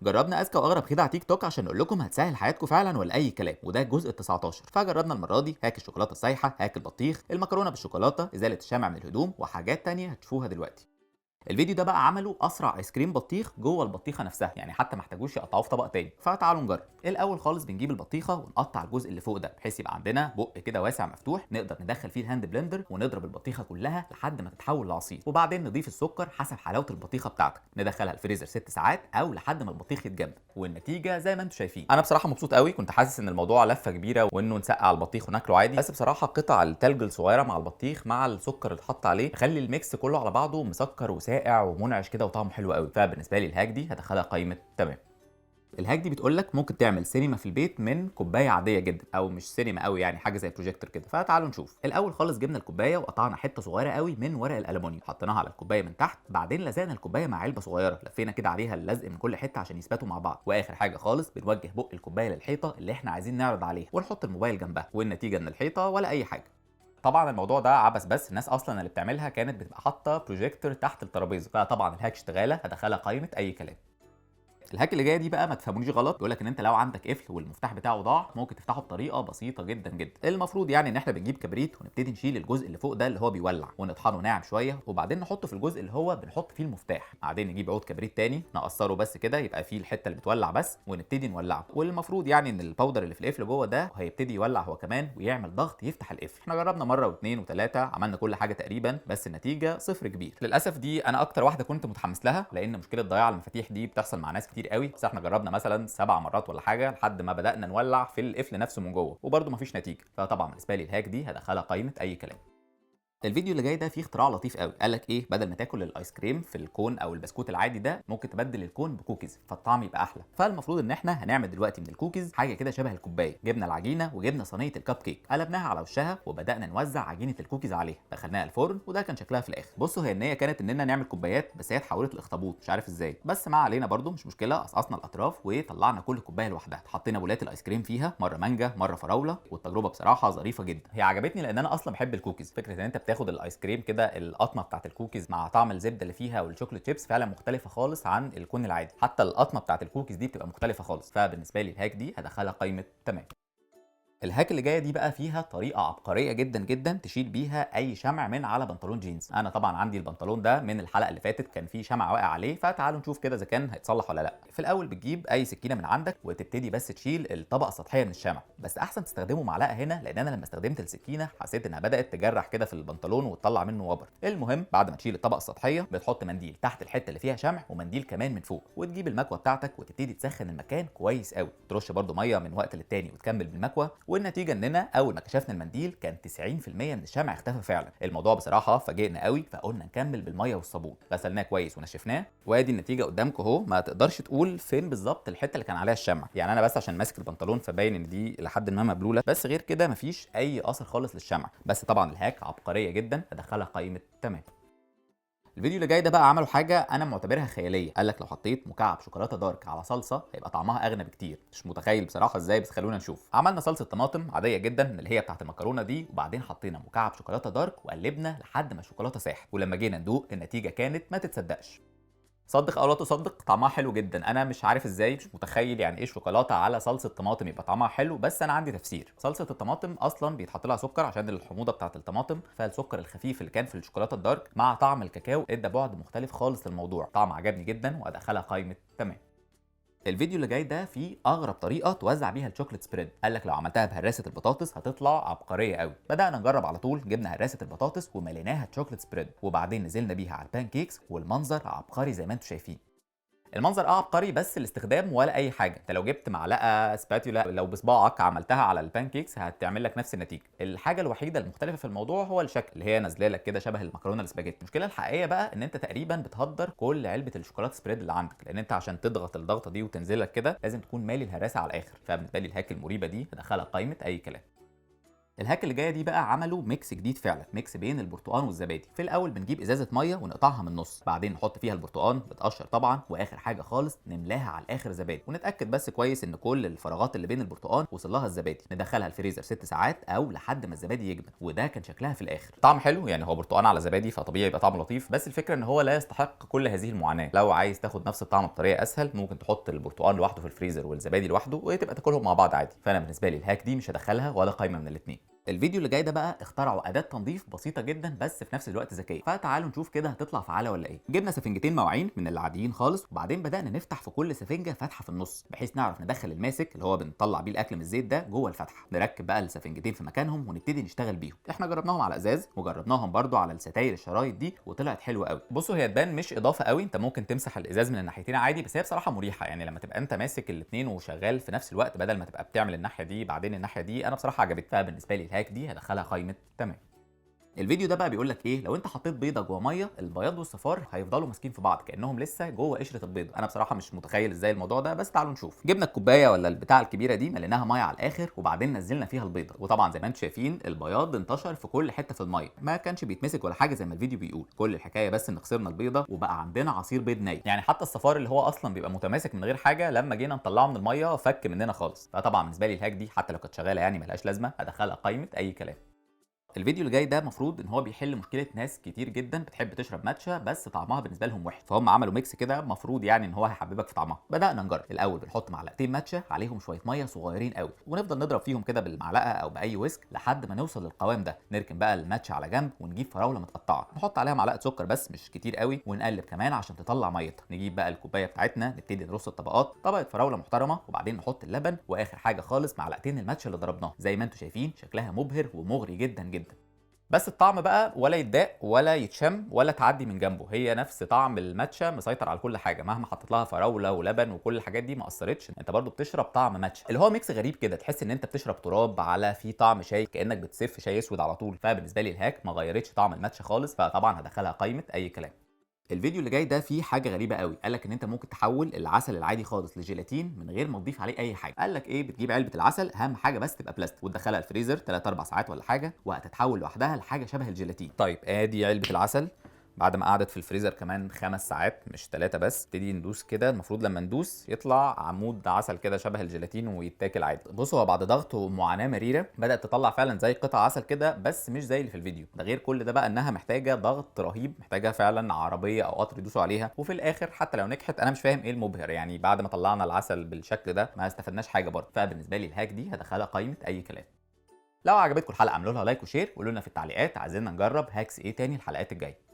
جربنا اذكى واغرب خدعه تيك توك عشان نقول لكم هتسهل حياتكم فعلا ولا اي كلام، وده الجزء ال 19. فجربنا المرة دي hack الشوكولاتة السايحه، hack البطيخ، المكرونه بالشوكولاته، ازالة الشمع من الهدوم، وحاجات تانية هتشوفوها دلوقتي. الفيديو ده بقى عمله اسرع ايس كريم بطيخ جوه البطيخه نفسها، يعني حتى ما احتاجوش يقطعوه في طبق تاني. فتعالوا نجرب. الاول خالص بنجيب البطيخه ونقطع الجزء اللي فوق ده، بحيث يبقى عندنا بق كده واسع مفتوح نقدر ندخل فيه ال hand blender ونضرب البطيخه كلها لحد ما تتحول لعصير، وبعدين نضيف السكر حسب حلاوة البطيخه بتاعتك، ندخلها الفريزر 6 ساعات او لحد ما البطيخ يتجمد، والنتيجة زي ما انتم شايفين. انا بصراحة مبسوط قوي، كنت حاسس ان الموضوع لفه كبيرة وانه نسقع البطيخ وناكله عادي، بس بصراحة قطع التلج الصغيرة مع البطيخ مع السكر اللي اتحط عليه خلي ال mix كله على بعضه مسكر وساقع ومنعش كده وطعمه حلو قوي. فبالنسبه لي ال hack دي هدخلها قائمة تمام. ال hack دي بتقول لك ممكن تعمل سينما في البيت من كوباية عادية جدا، او مش سينما قوي يعني حاجة زي بروجيكتور كده. فتعالوا نشوف. الاول خالص جبنا الكوباية وقطعنا حتة صغيرة قوي من ورق الالومنيوم، حطيناها على الكوباية من تحت، بعدين لزقنا الكوباية مع علبة صغيرة، لفينا كده عليها اللزق من كل حتة عشان يثبتوا مع بعض. واخر حاجة خالص بنوجه بق الكوباية للحيطه اللي احنا عايزين نعرض عليها ونحط الموبايل جنبها، والنتيجة ان الحيطة ولا اي حاجة. طبعا الموضوع ده عبث، بس الناس اصلا اللي بتعملها كانت بتبقى حاطه بروجيكتور تحت الترابيزة، فطبعا ال hack اشتغاله، هدخلها قائمة اي كلام. ال hack اللي جاية دي بقى ما تفهمونيش غلط، بيقول لك ان انت لو عندك قفل والمفتاح بتاعه ضاع ممكن تفتحه بطريقة بسيطة جدا جدا. المفروض يعني ان احنا بنجيب كبريت ونبتدي نشيل الجزء اللي فوق ده اللي هو بيولع ونطحنه ناعم شوية، وبعدين نحطه في الجزء اللي هو بنحط فيه المفتاح، بعدين نجيب عود كبريت تاني نقصره بس كده يبقى فيه الحتة اللي بتولع بس، ونبتدي نولعه. والمفروض يعني ان ال powder اللي في القفل جوه ده هيبتدي يولع هو كمان ويعمل ضغط يفتح القفل. احنا جربنا مرة واثنين وثلاثة، عملنا كل حاجة تقريبا، بس النتيجة صفر كبير للاسف. دي انا اكتر واحدة كنت متحمس لها، لان مشكلة ضياع المفاتيح دي بتحصل مع ناس كتير قوي، بس احنا جربنا مثلا 7 مرات ولا حاجة لحد ما بدانا نولع في القفل نفسه من جوه وبرده مفيش نتيجة. فطبعا بالنسبة لي ال hack دي هدخلها قائمة اي كلام. الفيديو اللي جاي ده فيه اختراع لطيف قوي، قال لك ايه، بدل ما تاكل الايس كريم في ال cone او البسكوت العادي ده ممكن تبدل ال cone ب cookies فالطعم يبقى احلى. فالمفروض ان احنا هنعمل دلوقتي من الكوكيز حاجة كده شبه الكوباية. جبنا العجينة وجبنا صينية الكب كيك، قلبناها على وشها وبدانا نوزع عجينه الكوكيز عليها، دخلناها الفرن وده كان شكلها في الاخر. بصوا هي النية كانت اننا نعمل كوبايات، بس هي اتحولت لاخطبوط مش عارف ازاي، بس ما علينا برده مش مشكلة. قصقصنا الاطراف وطلعنا كل كوباية لوحدها، حطينا بولات الايس كريم فيها، مرة مانجا مرة فراوله، والتجربة بصراحة ظريفة جدا. هي عجبتني لان انا اصلا بحب الكوكيز، فكرة ان انت بتاخد الايس كريم كده القطمه بتاعت الكوكيز مع طعم الزبدة اللي فيها وال chocolate chips فعلا مختلفة خالص عن ال cone العادي، حتى القطمه بتاعت الكوكيز دي بتبقى مختلفة خالص. فبالنسبه لي ال hack دي هدخلها قائمة تمام. ال hack اللي جاية دي بقى فيها طريقه عبقرية جدا جدا تشيل بيها اي شمع من على بنطلون جينز. انا طبعا عندي البنطلون ده من الحلقة اللي فاتت كان فيه شمع واقع عليه، فتعالوا نشوف كده اذا كان هيتصلح ولا لا. في الاول بتجيب اي سكينة من عندك وتبتدي بس تشيل الطبقة السطحية من الشمع، بس احسن تستخدموا معلقه هنا، لان انا لما استخدمت السكينة حسيت انها بدات تجرح كده في البنطلون وتطلع منه وبر. المهم بعد ما تشيل الطبقة السطحية بتحط منديل تحت الحتة اللي فيها شمع ومنديل كمان من فوق، وتجيب المكوه بتاعتك وتبتدي تسخن المكان كويس قوي، ترش برده مية من وقت للتاني وتكمل بالمكوه. والنتيجة اننا اول ما كشفنا المنديل كان 90% من الشمع اختفى فعلا. الموضوع بصراحة فاجئنا قوي، فقلنا نكمل بالمية والصابون، غسلناه كويس ونشفناه، وادي النتيجة قدامكم اهو. ما تقدرش تقول فين بالظبط الحتة اللي كان عليها الشمع، يعني انا بس عشان ماسك البنطلون فباين ان دي لحد ما مبلوله، بس غير كده مفيش اي اثر خالص للشمع. بس طبعا ال hack عبقرية جدا، هدخلها قائمة تمام. الفيديو اللي جاي ده بقى عملوا حاجة انا معتبرها خيالية، قال لك لو حطيت مكعب شوكولاتة dark على صلصه هيبقى طعمها اغنى بكتير. مش متخيل بصراحة ازاي، بس خلونا نشوف. عملنا صلصه طماطم عادية جدا من اللي هي بتاعت المكرونه دي، وبعدين حطينا مكعب شوكولاتة dark وقلبنا لحد ما الشوكولاتة ساحت، ولما جينا ندوق النتيجة كانت ما تتصدقش. صدق او لا تصدق طعمها حلو جدا. انا مش عارف ازاي، مش متخيل يعني ايه شوكولاتة على صلصه طماطم يبقى طعمها حلو، بس انا عندي تفسير. صلصه الطماطم اصلا بيتحط لها سكر عشان الحموضة بتاعه الطماطم، فالسكر الخفيف اللي كان في الشوكولاتة ال dark مع طعم الكاكاو ادى بعد مختلف خالص للموضوع. طعم عجبني جدا وادخلها قائمة تمام. الفيديو اللي جاي ده فيه اغرب طريقه توزع بيها ال chocolate spread، قال لك لو عملتها بهراسه البطاطس هتطلع عبقرية قوي. بدانا نجرب على طول، جبنا هراسه البطاطس ومليناها chocolate spread، وبعدين نزلنا بيها على ال pancakes، والمنظر عبقري زي ما انتم شايفين. المنظر عبقري بس الاستخدام ولا اي حاجة. انت لو جبت معلقه spatula لو بصباعك عملتها على ال pancakes هتعمل لك نفس النتيجة. الحاجة الوحيدة المختلفة في الموضوع هو الشكل اللي هي نازله لك كده شبه المكرونه الاسباجيتي. المشكلة الحقيقية بقى ان انت تقريبا بتهدر كل علبة الشوكولاتة spread اللي عندك، لان انت عشان تضغط الضغطه دي وتنزل لك كده لازم تكون مالي الهراسه على الاخر. فبالنسبه لي ال hack المريبه دي هدخلها قائمة اي كلام. ال hack اللي جاية دي بقى عملوا mix جديد فعلا، mix بين البرتقال والزبادي. في الاول بنجيب ازازة مية ونقطعها من النص، بعدين نحط فيها البرتقال بتقشر طبعا، واخر حاجة خالص نملاها على الاخر زبادي، ونتاكد بس كويس ان كل الفراغات اللي بين البرتقال وصل لها الزبادي. ندخلها الفريزر 6 ساعات او لحد ما الزبادي يجمد، وده كان شكلها في الاخر. طعم حلو يعني، هو برتقال على زبادي فطبيعي يبقى طعمه لطيف، بس الفكرة ان هو لا يستحق كل هذه المعاناة. لو عايز تاخد نفس الطعم بطريقة اسهل ممكن تحط البرتقال لوحده في الفريزر والزبادي لوحده وتبقى تاكلهم مع بعض عادي. فانا بالنسبة لي ال hack دي مش هدخلها ولا قايمة من الاثنين. الفيديو اللي جاي ده بقى اخترعوا اداه تنظيف بسيطة جدا بس في نفس الوقت ذكية، فتعالوا نشوف كده هتطلع فعاله ولا ايه. جبنا سفنجتين مواعين من العاديين خالص، وبعدين بدانا نفتح في كل سفنجه فتحه في النص بحيث نعرف ندخل الماسك اللي هو بنطلع بيه الاكل من الزيت ده جوه الفتحة. نركب بقى السفنجتين في مكانهم ونبتدي نشتغل بيهم. احنا جربناهم على ازاز وجربناهم برده على الستاير الشرايط دي وطلعت حلوة قوي. بصوا هي تبان مش اضافه قوي، انت ممكن تمسح الازاز من الناحيتين عادي، بس هي بصراحة مريحه يعني لما تبقى انت ماسك الاثنين وشغال في نفس الوقت بدل ما تبقى بتعمل الناحية دي بعدين الناحية دي. انا بصراحة عجبتني، فبالنسبه لي ال hack دي هدخلها قائمة تمام. الفيديو ده بقى بيقول لك ايه، لو انت حطيت بيضة جوه مية البياض والصفار هيفضلوا ماسكين في بعض كانهم لسه جوه قشرة البيضة. انا بصراحة مش متخيل ازاي الموضوع ده، بس تعالوا نشوف. جبنا الكوباية ولا البتاعه الكبيرة دي مليناها مية على الاخر، وبعدين نزلنا فيها البيضة، وطبعا زي ما انتم شايفين البياض انتشر في كل حتة في المية، ما كانش بيتمسك ولا حاجة زي ما الفيديو بيقول. كل الحكاية بس ان خسرنا البيضة وبقى عندنا عصير بيض ني، يعني حتى الصفار اللي هو اصلا بيبقى متماسك من غير حاجة لما جينا نطلعه من المية فك مننا خالص. فطبعا بالنسبة لي ال hack دي حتى لو كانت شغالة يعني ملهاش لازمه، هدخلها قائمة اي كلام. الفيديو اللي جاي ده المفروض ان هو بيحل مشكلة ناس كتير جدا بتحب تشرب ماتشا بس طعمها بالنسبة لهم وحش، فهم عملوا mix كده المفروض يعني ان هو هيحببك في طعمها. بدانا نجرب. الاول بنحط معلقتين ماتشا عليهم شوية مية صغيرين قوي، ونفضل نضرب فيهم كده بالمعلقه او باي whisk لحد ما نوصل للقوام ده. نركن بقى الماتشا على جنب ونجيب فراوله متقطعه، نحط عليها معلقه سكر بس مش كتير قوي، ونقلب كمان عشان تطلع ميتها. نجيب بقى الكوباية بتاعتنا نبتدي نرص الطبقات، طبقه فراوله محترمه وبعدين نحط اللبن، واخر حاجة خالص معلقتين الماتشا اللي ضربناها. زي ما انتم شايفين شكلها مبهر ومغري جدا جدا، بس الطعم بقى ولا يتداق ولا يتشم ولا تعدي من جنبه، هي نفس طعم الماتشا مسيطر على كل حاجة، مهما حطيت لها فراوله ولبن وكل الحاجات دي ما اثرتش، انت برضو بتشرب طعم ماتشا اللي هو mix غريب كده، تحس ان انت بتشرب تراب على في طعم شاي كانك بتسف شاي اسود على طول. فبالنسبه لي ال hack ما غيرتش طعم الماتشا خالص، فطبعا هدخلها قائمة اي كلام. الفيديو اللي جاي ده فيه حاجة غريبة قوي، قال لك ان انت ممكن تحول العسل العادي خالص لجيلاتين من غير ما تضيف عليه اي حاجة. قال لك ايه، بتجيب علبة العسل، اهم حاجة بس تبقى بلاستيك، وتدخلها الفريزر 3 4 ساعات ولا حاجة، وهتتحول لوحدها لحاجة شبه الجيلاتين. طيب ادي علبة العسل بعد ما قعدت في الفريزر كمان 5 ساعات مش 3 بس. نبتدي ندوس كده، المفروض لما ندوس يطلع عمود عسل كده شبه الجيلاتين ويتاكل عادي. بصوا هو بعد ضغط ومعاناة مريرة بدات تطلع فعلا زي قطع عسل كده، بس مش زي اللي في الفيديو ده. غير كل ده بقى انها محتاجه ضغط رهيب، محتاجه فعلا عربية او قطر يدوسوا عليها. وفي الاخر حتى لو نجحت انا مش فاهم ايه المبهر، يعني بعد ما طلعنا العسل بالشكل ده ما استفدناش حاجة برضه. فبالنسبه لي ال hack دي هدخلها قائمة اي كلام. لو عجبتكم الحلقة اعملوا لها like و share، وقولوا لنا في التعليقات عايزيننا نجرب hacks ايه تاني الحلقات الجاية.